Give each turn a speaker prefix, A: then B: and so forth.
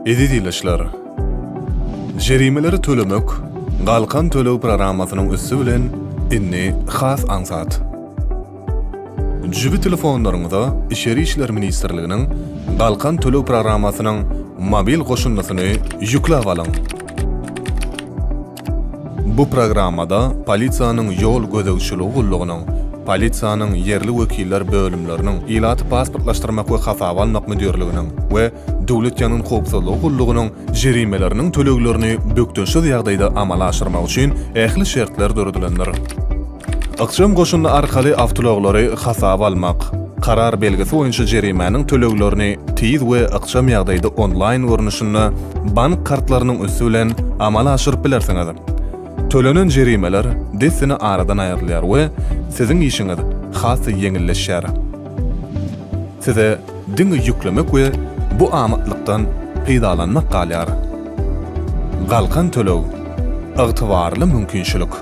A: Eziz ildeşler! Jerimeleri tölemek Galkan töleg programmasynyň üsti bilen indi has aňsat. Jübi telefonlaryňyza Içeri işler ministrliginiň Galkan töleg programmasynyň mobil goşundysyny ýükläp alyň. Bu programmada polisiýanyň ýol gözegçiligi gullugynyň, polisiýanyň ýerli wekiller bölümleriniň, ilaty pasportlaşdyrmak we hasaba almak müdirliginiň we Döwlet ýangyn howpsuzlygy gullugynyň jerimeleriniň töleglerini bökdençsiz ýagdaýda amala aşyrmak üçin ähli şertler döredilendir. Ykjam goşundy arkaly awtoulaglary hasaba almak, karar belgisi boýunça jerimäniň töleglerini tiz we ykjam ýagdaýda onlaýn görnüşinde bank kartlarynyň üsti bilen amala aşyryp bilersiňiz. Tölenen jerimeler dessine aradan aýrylýar we siziň işiňiz has-da ýeňilleşýär. Size diňe ýüklemek we bu amatlykdan peýdalanmak galýar. Galkan töleg, ygtybarly mümkinçilik.